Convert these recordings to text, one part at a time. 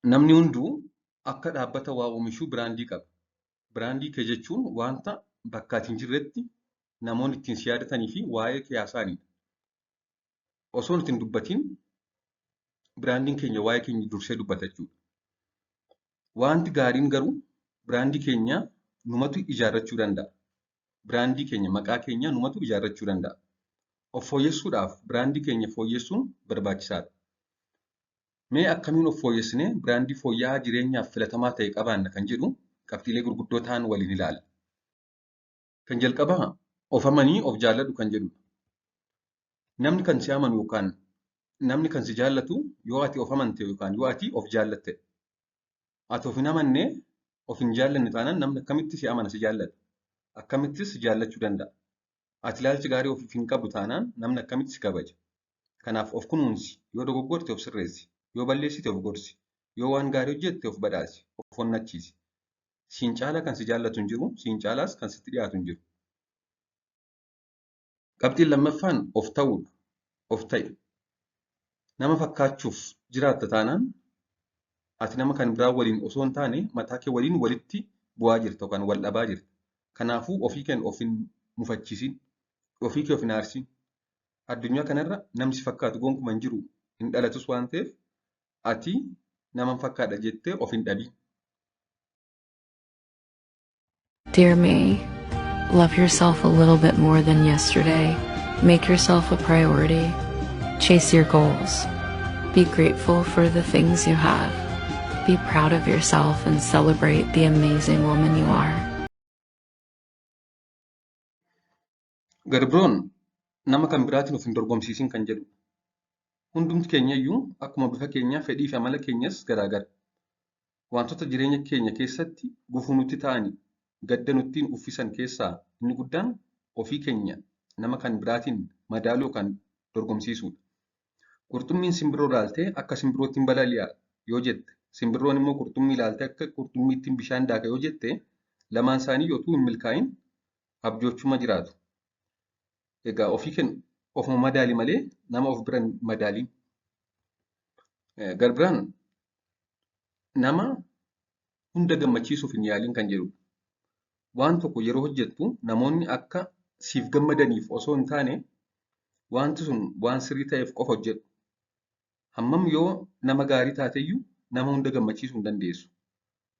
Namni hunduu akka dhaabbata waa oomishuu biraandii qaba. Biraandii kee jechuun wanta bakka ati hin jirretti namoonni ittiin si yaadatanii fi waa'ee kee haasa'anidha. Osoo nuti hin dubbatin biraandiin keenya waa'ee keenya dursee dubbata jechuudha. Wanti gaariin garuu biraandii keenya numatu ijaarrachuu danda'a. Biraandii keenya maqaa keenya numatu ijaarrachuu danda'a. Of fooyyessuudhaaf biraandii keenya fooyyessuun barbaachisaadha. Mee akkamiin of fooyyessinee biraandii fooyya'aa jireenyaaf filatamaa ta'e qabaanna kan jedhu qabxiilee gurguddoo ta'an waliin ilaalla. Kan jalqabaa of amanii of jaalladhu kan jedhudha. Namni kan si amanu yookaan namni kan si jaallatu yoo ati of amante yookaan yoo ati of jaallattedha. Ati of hin amanne of hin jaallanne taanaan namni akkamitti si amana si jaallata? Akkamittis si jaallachuu danda'a? Ati ilaalcha gaarii ofiif hin qabdu taanaan namni akkamitti si kabaja? Kanaaf of kunuunsi, yoo dogoggorte of sirreessi, yoo balleessite of gorsi, yoo waan gaarii hojjette of badhaasi, of onnachiisi. Siin caalaa kan si jaallatu hin jiru, siin caalaas kan sitti dhiyaatu hin jiru. Qabxiin lammaffaan of ta'uudha. Of ta'i. Nama fakkaachuuf jiraatta taanaan ati nama kan biraa waliin osoo hin taane mataa kee waliin walitti bu'aa jirta yookaan wal dhabaa jirta. Kanaafuu ofii kee of hin mufachiisin, ofii kee of hin aarsin. Addunyaa kanarra namni si fakkaatu gonkumaa hin jiru, hin dhalatus waan ta'eef ati naman fakkaadha jettee of hin dhabin. Dear me, love yourself a little bit more than yesterday. Make yourself a priority. Chase your goals. Be grateful for the things you have. Be proud of yourself and celebrate the amazing woman you are. Garbiroon nama kan biraatiin of hin dorgomsiisin kan jedhudha. Hundumti keenya iyyuu akkuma bifa keenyaa fedhii fi amala keenyas garaagara. Wantoota jireenya keenya keessatti gufuu nutti ta'anii gadda nutti uffisan keessaa inni guddaan ofii keenya nama kan biraatiin madaaluu yookaan dorgomsiisuudha. Qurxummiin simbirroo ilaaltee akka simbirrootti hin balali'a yoo jette, simbirroon immoo qurxummii ilaaltee akka qurxummiitti bishaan daaka yoo jette, lamaan isaanii utuu hin milkaa'in abjoochuma jiraatu. Egaa ofii keenya ofuma madaali malee nama of bira hin madaaliin. Garbiraan nama hunda gammachiisuuf hin yaaliin kan jedhudha. Waan tokko yeroo hojjettu namoonni akka siif gammadaniif osoo hin taane wanti sun waan sirrii ta'eef qofa hojjedhu. Hammam yoo nama gaarii taateyyuu nama hunda gammachiisuu hin dandeessu.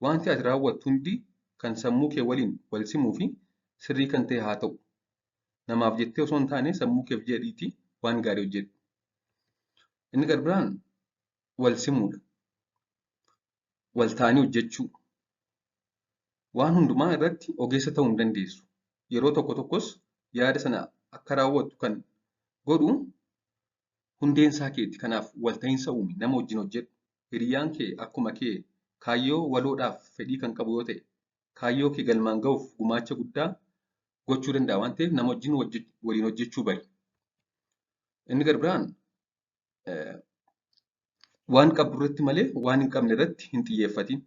Wanti ati raawwattu hundi kan sammuu kee waliin wal simuu fi sirrii kan ta'e haa ta'u. Namaaf jettee osoo hin taane sammuu keef jedhiitii waan gaarii hojjedhu. Inni garbiraan wal simuudha. Wal ta'anii hojjechuu. Waan hundumaa irratti ogeessa ta'uu hin dandeessu. Yeroo tokko tokkos yaada sana akka raawwattu kan godhu hundeen isaa keeti. Kanaaf walta'iinsa uumi, nama wajjin hojjedhu. Hiriyyaan kee akkuma kee kaayyoo waloodhaaf fedhii kan qabu yoo ta'e, kaayyoo kee galmaan ga'uuf gumaacha guddaa gochuu danda'a waan ta'eef nama wajjin waliin hojjechuu bari. Inni garbiraan waan qabdu irratti malee waan hin qabne irratti hin xiyyeeffatin.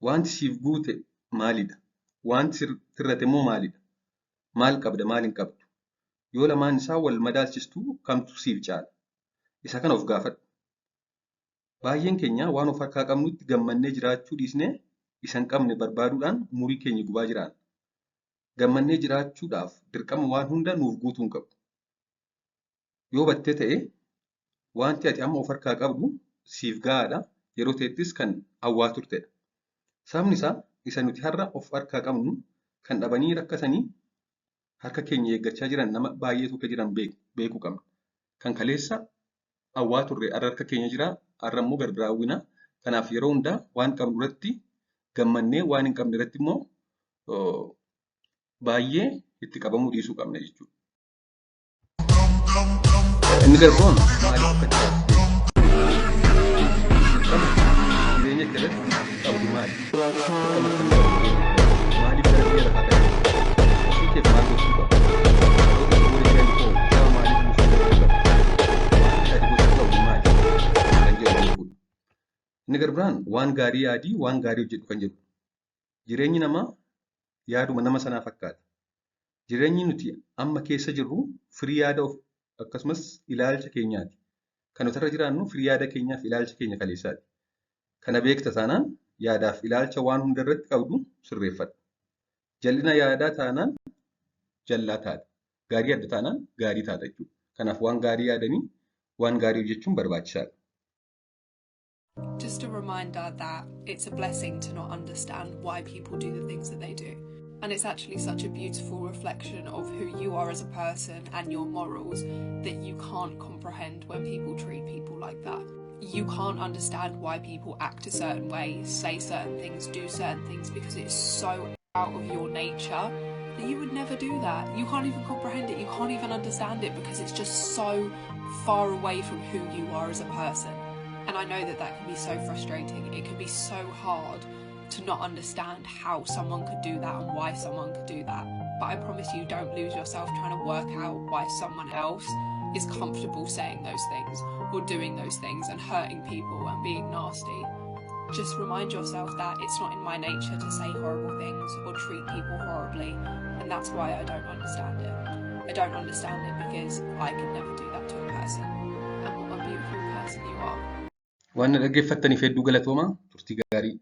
Wanti siif guute maalidha? Wanti sirrate immoo maalidha? Maal qabda maal hin qabdu? Yoo lamaan isaa wal madaalchistu kamtu siif caala? Isa kana of gaafadhu. Baay'een keenya waan of harkaa qabnutti gammannee jiraachuu dhiisnee isa hin qabne barbaaduudhaan umurii keenya gubaa jiraanna. Gammannee jiraachuudhaaf dirqama waan hunda nuuf guutuu hin qabu. Yoo battee ta'e wanti ati amma of harkaa qabdu siif gahaadha. Yeroo ta'ettis kan hawwaa turtedha. Sababni isaa isa nuti har'a of harkaa qabnu kan dhabanii rakkatanii harka keenya eeggachaa jiran nama baay'eetu akka jiran beekuu qabna. Kan kaleessa hawwaa turre har'a harka keenya jira, har'a immoo garbiraa hawwina. Kanaaf yeroo hundaa waan qabnu irratti gammannee waan hin qabne irratti immoo baay'ee itti qabamuu dhiisuu qabna jechuudha. Inni garboon maaliif akka jiraatu dirqama jireenya kee irratti qabdu maali? Dirqama akkamii qabdu jireenya kee irratti? Maaliif gara biyya lafaa kana dhufte? Ofii keef maal gochuu qabda? Dhaloota booda jiran koo bu'aa maalii buusuu danda'uu qabda? Wanti ati gochuu qabdu maali? Kan jedhu beekuudha. Inni garbiraan waan gaarii yaadii waan gaarii hojjedhu kan jedhu. Jireenyi namaa yaaduma nama sanaa fakkaata. Jireenyi nuti amma keessa jirru firii yaada of akkasumas ilaalcha keenyaati. Kan nuti irra jiraannu firii yaada keenyaa fi ilaalcha keenya kaleessaati. Kana beekta taanaan yaadaaf ilaalcha waan hunda irratti qabdu sirreeffadhu. Jal'ina yaadaa taanaan jallaa taata. Gaarii yaadda taanaan gaarii taata jechuudha. Kanaaf waan gaarii yaadanii waan gaarii hojjechuun barbaachisaadha. Just a reminder that it's a blessing to not understand why people do the things that they do. And it's actually such a beautiful reflection of who you are as a person and your morals that you can't comprehend when people treat people like that. You can't understand why people act a certain way, say certain things, do certain things, because it's so out of your nature that you would never do that. You can't even comprehend it, you can't even understand it, because it's just so far away from who you are as a person. And I know that that can be so frustrating. It can be so hard to not understand how someone could do that and why someone could do that. But I promise you, don't lose yourself trying to work out why someone else is comfortable saying those things or doing those things and hurting people and being nasty. Just remind yourself that it's not in my nature to say horrible things or treat people horribly, and that's why I don't understand it. I don't understand it because I could never do that to a person. And what a beautiful person you are. Waan na dhaggeeffattaniif hedduu galatoomaa. Turtii gaarii.